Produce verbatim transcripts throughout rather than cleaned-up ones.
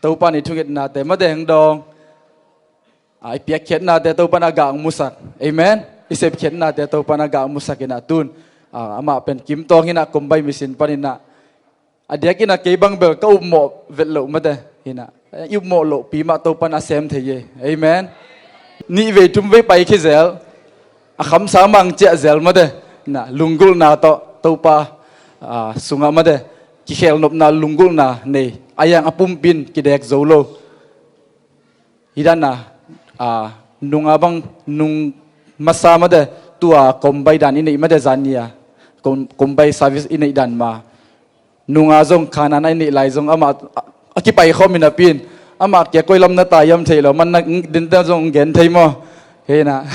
Topa in i thungetnate mate hong dawng. A, i piakkhiatnate Topa in a gah hong musak. Amen. I sepkhiatnate Topa in a gah hong musak in a tun. A, amah pen kim tawng in a kombai misin pan in a. A diakin a kei bang bel ka upmawh vet loh mate. Hi in a. I upmawh lohpi mah Topa in a sem thei e. Amen. Nih vei thum vei pai khi zel. A khamsa mang ciah zel mate. Hi in a. Lunggulhna tawh Topa, a, sungah mate. Kikhelnopna lunggulhna nei. A yang a pumpi in kidek zo lo. Hi dan a, a, nunga bang, nung masa mate, tua kombai dan i neih mate zan ni a. Kom-, kombai service i neih dan ma. Nunga zong khanana i neih lai zong amah, a, a kipai khawm in a pin. Amah kia koi lam na tai hiam thei lo, man na, din dan zong gen thei maw. Hi in a.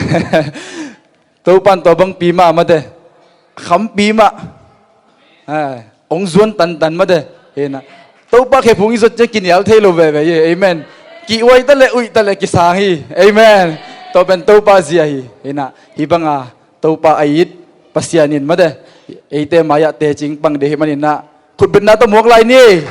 Topa in tua bangpi mah mate. Khampi mah. Ai, hong zuan tantan mate. Hi in a. Topa khephung i zot ciang kinial thei lo veve hi. Amen. Kihuai ta le, uih ta le, kisang hi. Amen. Tua pen Topa zia hi. Hi in a. Hi bang a. Topa a it. Pasian in mate. Eite mai-ah tecing pang ding hi man in a. Khutbetna tawh muak lai ni.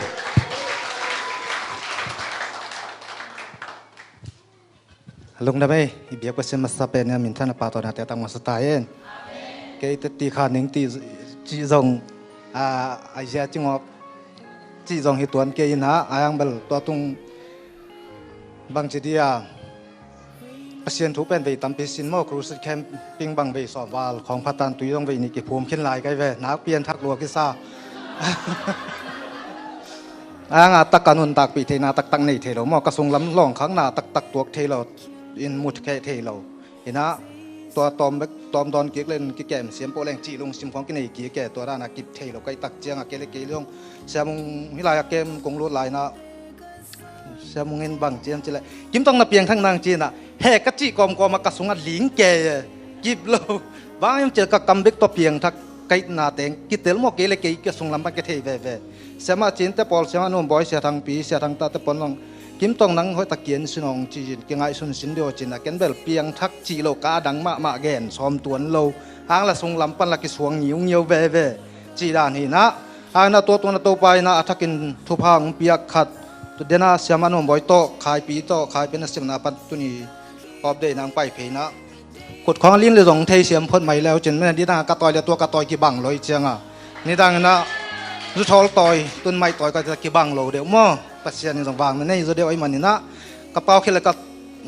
Lungdam ei, i biak Pasian masa pen a minthanna pahtawina te tang masa ta hen. Kei te ti kha ning ti cih zong, a, a zia cingawk cih zong hi tuan kei in a, a yang bel tua tung bangci dia. Pasian thu pen vei tampi sin maw, crusade camping bang vei sawm val, khawng phatan tui zong vei nih kiphum khin lai kai ve, nak pianthak lua kisa. A nga tak ka nuntakpih theihna taktak nei thei lo maw, ka sunglam lawngkhakna taktak tuak thei lo, in mut kheh thei lo. Hi in a, tua tawm bek, tawm dawn kik len kikem siam pawh leng cih lungsim khawng kinei kik e, tua dan a kip thei lo, kai tak ciang a kei le kei zong. Siamung hi lai a kem kong lut lai in a, Siamung in bang ciam ci le, kim tawng na piangthak nang ci in a, he ka cih kawmkawm a ka sungah ling kei e, kip lo. Bang hiam ci le ka kam bek tawh piangthak ka itna teng kitel maw, kei le kei ka sunglam pan ka thei veve. Siamah Cin te pawl, Siamah Nuam Bawi, Sia Thang Pi, Sia Thang Ta te pawl zong, kim tawng nang hoih tak kian sin hong ci in, kingaihsun sin deuh ci in a, ken bel piangthak cih lo ka dang mahmah gen sawm tuan lo. Hang la sunglam pan la kisuang ngiungiau veve. Ci dan hi in a. Hang in a tua tungah Topa in a thakin thupha hong piak khat. Tu den a Siamah Nuam Bawi tawh, Khaipi tawh, Khaipi na simna pan tuni update in a hong pai phei in a. Kut khawng lin le zong thei siam phot mai leu cin, men a di dang a ka tawi le tua ka tawi kibang lo hi ciang a. Nidang in a zu thawl tawi, tun mai tawi ka kibang lo deuh maw. Pasian in zong vang na nei zaw deuh ahih man in a. Ka pau khel le ka,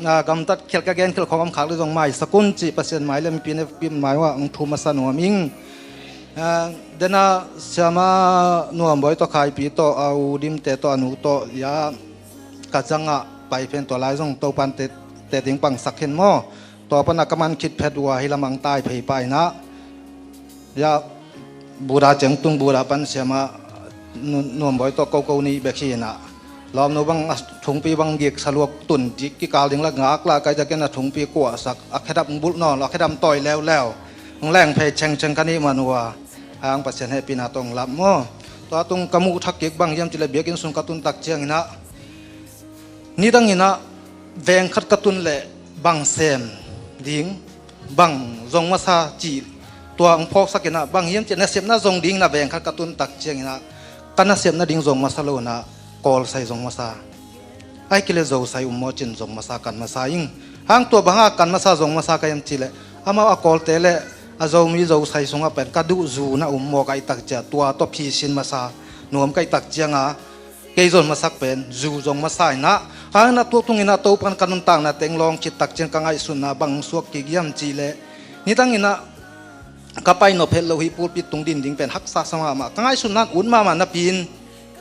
a, gamtat khel ka gen khel khawng om khak le zong maisak un cih Pasian mai le mipi ne pi mai uh ah hong thum masa nuam ing. A, den a Siamah Nuam Bawi tawh, Khaipi tawh, a u Dim te tawh, a nu tawh, ya, ka zang ah pai phen tua lai zong Topan te, te ding pangsak hen maw. Tua pan a ka man khit phet uh a hi lam ah hong tai phei pah in a. Ya, Buddha ciang tung Buddha pan Siamah Nu-, Nuam Bawi tawh koko nih bek hi in a. Lawmnu bang a thungpi bang gik saluak tun dik kikal ding la ngak la kai takin a thungpi kuahsak, a khedap bulh nawn lo, a khedap tawi leuleu. Hong leng phei chengcheng ka nih man uh a. Hang Pasian hehpihna tawh hong lap maw. Tua tung ka muh thak kik bang hiam ci le biakinn sung ka tun tak ciang in a. Nidang in a veng khat ka tun leh bang sem ding, bang zong masa cih tua hong phawksak in a, bang hiam cih nasepna zong ding in a veng khat ka tun tak ciang in a, ka nasepna ding zong masa lo in a, kawlsai zong masa. Ai kile zosai um maw cin zong masa kan masa ing. Hang tua bang a kan masa zong masa ka hiam cih leh, amau a kawlte le a Zomi zosai sungah pen ka duh zu na um maw ka hih tak ciang, tua tawh phisin masa nuam ka hih tak ciang a, kei zon masak pen zu zong masa in a, hang in a tua tung in a Topan ka nuntakna teng lawng khit tak ciang ka ngaihsutna bang suak kik hiam cih leh, nidang in a ka pai nop het lo hi pulpit tung din ding pen haksa sa mahmah, ka ngaihsutna ut mahmah napi in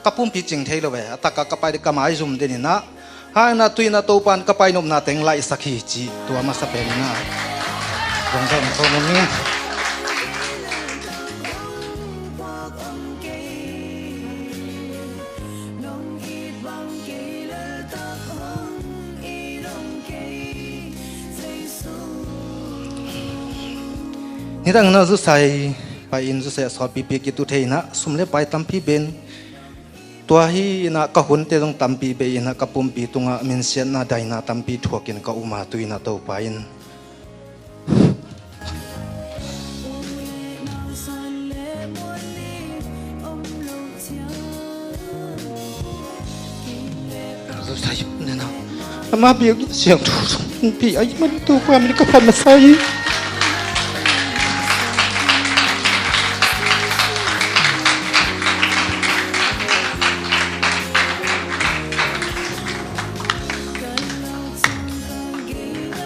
ka pumpi cing thei lo ve, a tak a ka pai ding ka maizum den in a, hang in a tu in a Topan ka pai nopna teng laihsak hi cih tua masa pen in a. Zong zong zong zong in. Nidang na zusai pai in zusai a sawtpipi kitu thei in a, sum le pai tampi ben. Tua hi in a ka hunte zong tampi bei in a ka pumpi tungah minsiatna daina tampi thuak in ka um a tu in a Topa in. Zo sa yip ne na. Ama biak in siang thu sung pi ai man tu pa min ka phan na sa yi.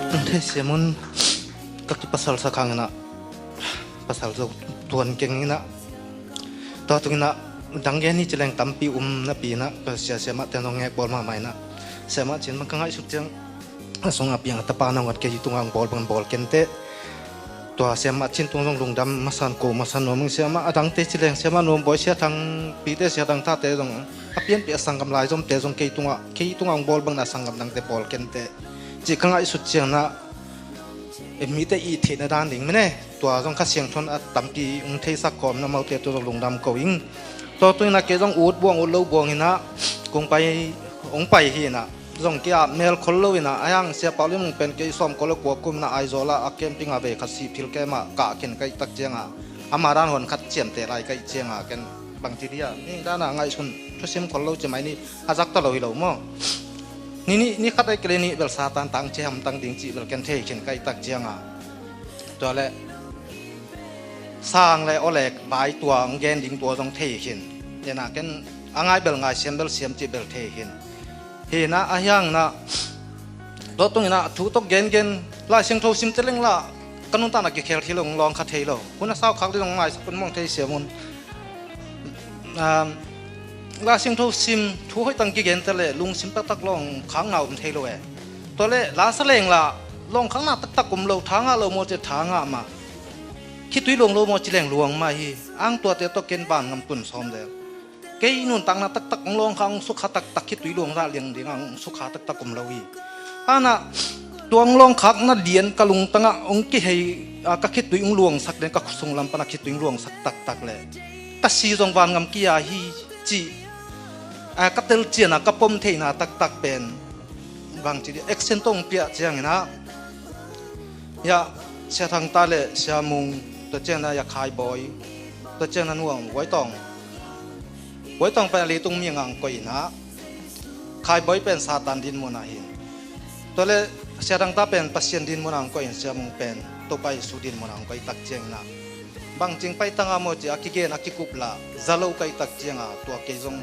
Ang thei siamun ka kipasal sa khang ina. Pasal zo tuan keng ina. Tua tung ina dang gen hi ci leng tampi um napi ina ka sia siamah ten zong ngek bawl mahmah ina. Siamah cin bang ka ngaihsut ciang a sungah piang a tapa nangawn kei tungah ang bawl bang bawl kente. Tua siamah cin tung zong lungdam masan ko masan nuam ing siamah a dangte ci leng siamah nuam bawi sia thang pite sia dang tate zong a pianpi a sanggam lai zomte zong kei tungah kei tungah ang bawl bang na sanggam dangte bawl kente. Ci ka ngaihsut ciang na E, mite i theihna dan ding mene tua zong kha siangthon a tampi ung theisak kawm na maute tu zong lungdam ko ing. Tua tu ina kei zong ut buang ut lo buang ina kong pai ong pai hi ina zong kei a mel khol lo ina a hang sia pau lim ung pen kei sawm kol lo kua kum na Aizawl a a camping a vei khat sih phil kei ma kah khen kai tak cianga ama dan hon khat ciamte lai kai cianga ken bang ti dia ni dana ngaihsun thusim khol lo ci mai ni a zak ta lo hi lo maw? Ni ni ni khat ai kele ni bel Satan tang ci hamtang ding ci bel ken thei khin kai tak cianga. Tua le sang le olek bai tua ang gen ding tua zong thei khin. Ena ken a ngai bel ngai siam bel siam ci bel thei khin. Hina a hiang na tua tung ina thu tok gen gen lai siang tho sim te leng la ka nun ta na ki khel thei lo lawng kha thei lo. Hun a sau khak li zong ngai sa kun mong thei siam un. Um, la siangtho sim thu hoih tang kigen te le lungsim taktak lawng khang na um thei lo e. Tua le la sa leng la lawng khang na taktak um lo tha ngah lo maw ci tha ngah mah. Khitui luang lo maw ci leng luang mah hi. Ang tuate tawh ken ban ngam tun sawm del. Kei nuntakna taktak ong lawng khang sukha taktak khitui luang rah liang ding ang sukha taktak um lo hi. Ana tuang lawng khak na lian ka lungtangah ong kihei a ka khitui ong luangsak lian ka khusung lam pana khitui ong luangsak taktak le. Ka si zong van ngam kia hi ci a ka tel ciana ka pom theihna taktak pen bang ci di action tong piah ciangina ya sia thang ta le sia mung tua ciangina ya khai bawi tua ciangina nuang wai tong wai tong pen a leitung mi ngang koina khai bawi pen Satan din muna hin tua le sia thang ta pen Pasian din muna ang koin sia mung pen Topa Jesu din muna ang koi tak ciangina bangcing paitanga maw ci a kigen a kikup la za lo kai tak cianga tua kei zong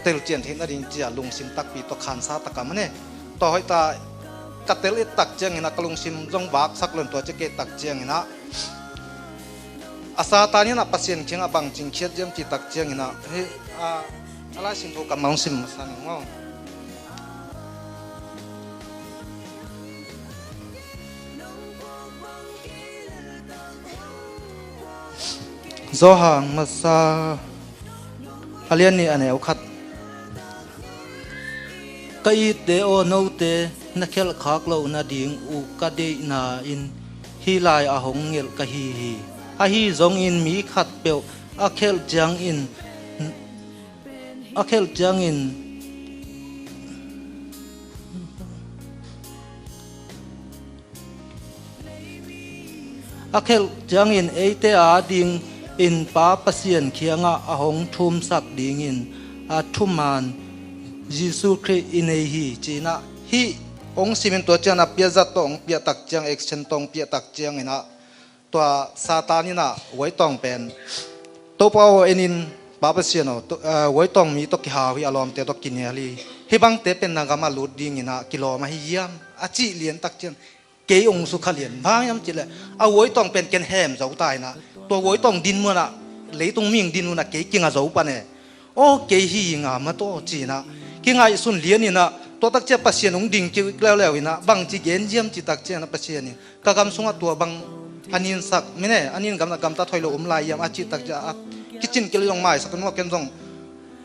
telcian theihna ding cia lungsim takpi tawh khansa taka mane tua hoih ta ka tel it tak ciangina ka lungsim zong vaksak lon tua ci kei tak ciangina a Satan ina Pasian kiangah bangcing khiat ziam ci tak ciangina hi a a lai sin tho ka mangsim masa ning maw? Zawhang masa a lian nih a neu khat. Ka itte aw note na khelhkhak loh nading uh ka deihna in hih lai a hong ngelh ka hi hi. Ahi zongin mi khatpeuh a khelh ciangin a khelh ciangin a khelh ciangin eite a dingin Pa Pasian kiangah a hong thumsak dingin a thuman Jesuh Khrih i nei hi. Cinah hih hong simin tua cian a piazat tawh hong piahtak ciang action tawh hong piahtak cianginah tua Satan inah vuaitawng pen Topa aw enin Pa Pasian aw, vuaitawng mi tawh kihau hi, a lawmte tawh kinial hi. Hih bangte pen na gamah lut dinginah kilawm ahi hiam a cih liantak cian kei ong sukha lian. Bang hiam cihleh a vuaitawng pen ken hem zo ta inah tua vuaitawng dinmunah leitung ming dinmunah kei kinga zo pan e. Aw kei hi nga mataw cinah kingaihsun lianinah tuatak ciah Pasian ong ding kik leuleu inah bangci gen hiam citak cianah Pasian in ka gam sungah tua bang a ninsak mine a nin gamna gamta thoi lo om lai hiam a cihtak ciah a kicin kil zong maisak nuah ken zong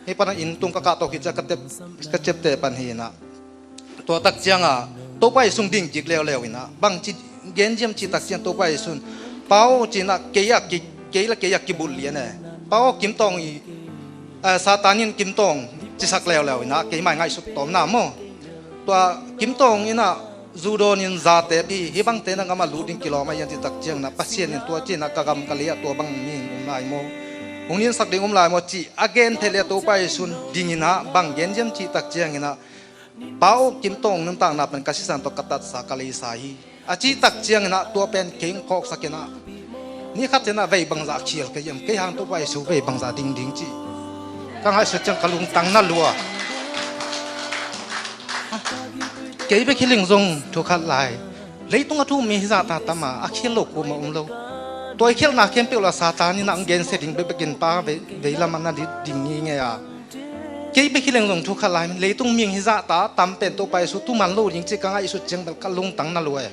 hei pana inn tung ka kahto khit ciah ka tep ka ciapte pan hi inah tuatak cianga Topa Jesu ding kik leuleu inah bangci gen hiam cihtak ciang Topa Jesu Pa aw cinah kei a kei la kei a kibulh lian e. Pa aw kimtawng i Satan in kimtawng cisak leuleu inah keimai ngaihsut tawmna maw? Tua kimtawng inah zu dawnin zate pi hih bangte na gamah lut ding kilawm a hian cihtak cianginah Pasian in tua cinah ka gam ka lei ah tua bang mi um lai maw? Hong ninsak ding um lai maw cih a gen phei le Topa Jesu dinginah bang gen hiam cihtak cianginah Pa aw Kim Tawng nuntakna pen ka sisan tawh ka tatsa ka leisa hi. A cih tak ciangin ah tua pen kei hong phawksak in ah, ni khat ciangin ah vei bangzah khial ka hiam, kei hang Topa Jesu vei bangzah dingding cih ka ngaihsut ciang ka lungtang na lua. Kei bek hi leng zong thu khat lai, leitung a thu um mi hi zahta tam a, a khial lo kuamah um lo. Tua i khialhna khempeuh lah Satan in ah hong gensia ding bekbekin pa vei, veilam ah na ding ngingei a. Kei bek hi leng zong thu khat lai, leitung mi hi zahta tam pen Topa Jesu tu man lo ding cih ka ngaihsut ciang bel ka lungtang na lua e.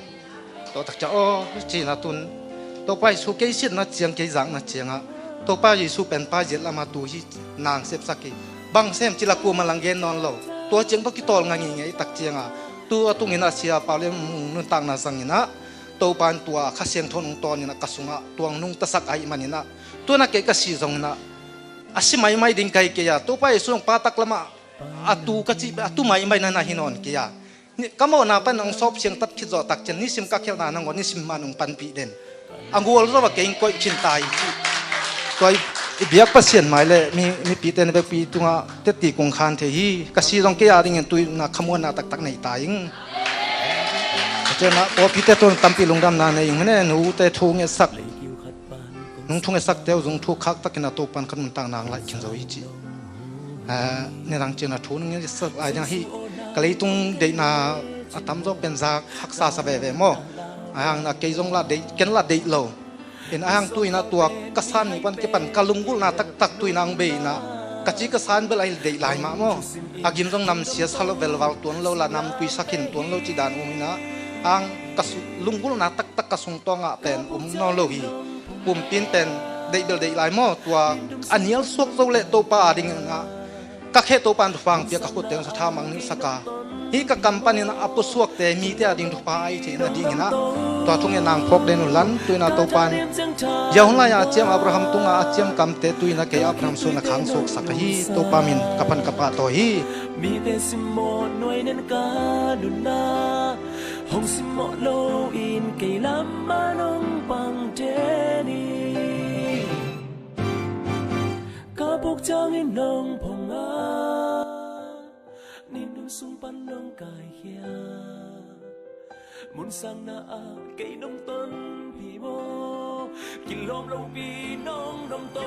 Tua tak ciang aw, cih na tun Topa Jesu kei siatna ciang, kei zakna ciangah Topa Jesu pen pa ziat lam ah tu hi, nang sepsak hi. Bang sem cih lah kuamah lah gen nawn lo. Tua ciang tawh kitawl ngingei tak ciangah tu a tungin ah Sia Pau Lian Mung nuntakna zangin ah Topa in tua Kha Siangtho hong tawnin ah ka sungah tua hong nungtasak ahih manin ah, tu-in ah kei ka si zongin ah a si maimai ding ka hi kei a, Topa Jesu hong pa taklam ah a tu ka cih, a tu maimai na hi nawn kei a. Ni, ka mawhna pan hong sawp siangtat khit zawh tak ciang nisim ka khialhna nangawn nisim man hong panpih den. A gualzo a kei hong koih khin ta hi cih. Tua i, i biak Pasian mai le mi, mipite na vekpi tungah teti kong khan thei hi. Ka si zong kei a dingin tu-in ah khamuanna taktak nei ta ing. Cianah pawlpite tawh tampi lungdamna nei ing mene, nute thu ngetsak, nung thu ngetsakte uh zong thu khak takin ah Topa in ka nuntakna hong laih khin zo hi cih. Ah, nidang cianah thu nung ngetsak lai ding ahi, ka leitung deihna a tamzaw pen zak haksa sa veve maw. Ahang na kei zong lah deih, ken lah deih lo. In ahang tu-in ah tua ka san ni pan kipan ka lunggulhna taktak tu-in ah hong bei in ah, ka ci ka san bel ahi deih lai mah maw. A gim zong namsia sa lo, velval tuan lo lah, namtui sa khin tuan lo cih dan um in ah, ahang ka su-, lunggulhna taktak ka sungtawngah pen um nawn lo hi. Pumpi in pen deih bel deih lai maw. Tua a nial suak zo leh Topa a dingin ah ka khe Topa in thupha hong pia, ka khutte hong sa, tha mang nilhsak a, hih ka kam panin a pusuakte mite a ding thupha a hi theihna dingin ah tua thungetna hong phawk den un la. Tu-in ah Topa in, ya hun lai-a a ciam Abraham tungah a ciam kamte tu-in ah kei Abraham suan a khang suaksak ahi. Topa min ka pan ka pahtawi hi. Mite simmawh nuai nen ka nunna, hong simmawh loin kei lam ah nong pang den hi. Ka buk ciangin nong phong a, nin dum sung pan nong kaikhia. Mun sangna ah kei nong tonpih maw, kilawm lopi nong domto.